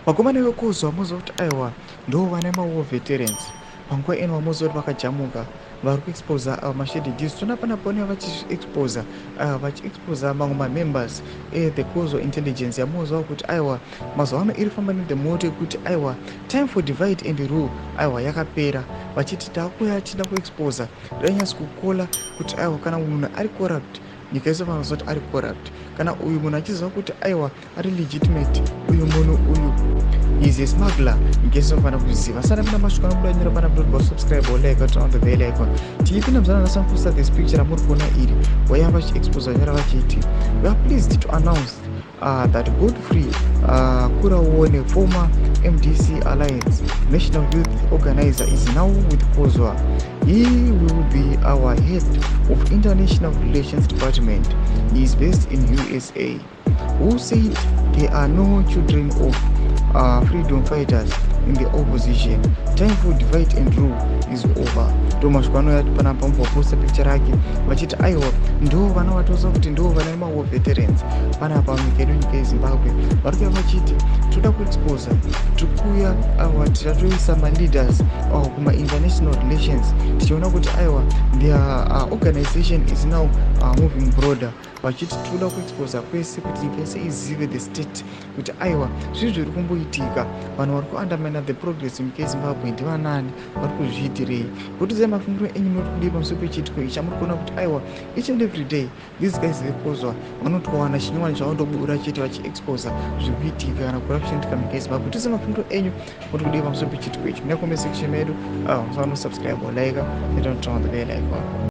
Vakomana vekuzwa muziva kuti aiwa, ndo vane mawar veterans. Panguva ino vamuziva kuti vakajamuka, vari kuexposa mashady deals. Tona panapa vanouya vachiexposa, vachiexposa mamwe mamembers ethe Cozwa Intelligence, yamuziva kuti aiwa, mazuva ano iri famba nethe motto yekuti aiwa, time for divide and rule aiwa yakapera, vachiti taakuya tichida kuexposa, danyatsi kukola kuti aiwa, kana munhu ari corrupt, nyika yese vanoziva kuti ari corrupt. Kana uyu munhu achiziva kuti aiwa, ari legitimate, uyu munhu uyu is a smuggler, nyika yese vanofanira kuziva. Sana mina masvika anobuda nyora pana kuti subscribe or like, turn on the bell icon. Tiipinda muzana nasamfusa. This picture ramuri kuona iri, waiva vachiexposa nyora vachiti, "We are pleased to announce that Godfrey Kurauone, former MDC Alliance National Youth Organizer, is now with Cozwa. He will be our head of International Relations Department. He is based in USA. Who said there are no children of freedom fighters in the opposition? Time for divide and rule is over." Ndo masviko anouya panapa, mubva picture rake vachiti aiwa, ndo vana vatoziva kuti ndo vana vemawar veterans panapa munyika yedu, nyika yeZimbabwe. Vari kuya vachiti toda kuexposa, tiri kuuya aiwa, tichatoisa maleaders kumainternational relations, tichiona kuti aiwa, their organization is now moving broader, vachiti toda kuexposa kwese kuti nyika yese izive the state kuti aiwa, zvii zviri kumboitika, vanhu vari kuundermina the progress munyika yeZimbabwe ndivanani, vari kuzviitirei. Kutidzai mafungiro enyu, muri kudii pamusoro pechiitiko ichi chamuri kuona kuti aiwa, each and every day these guys vekozwa vanotowana chinyowani chavandobura chete vachiexposa zviri kuitika kana corruption itika munyika yeZimbabwe. Tidzai mafungiro enyu, muri kudii pamusoro pechiitiko ichi? Muna comment section medu. Musanosubscribe, like, and turn on the bell icon.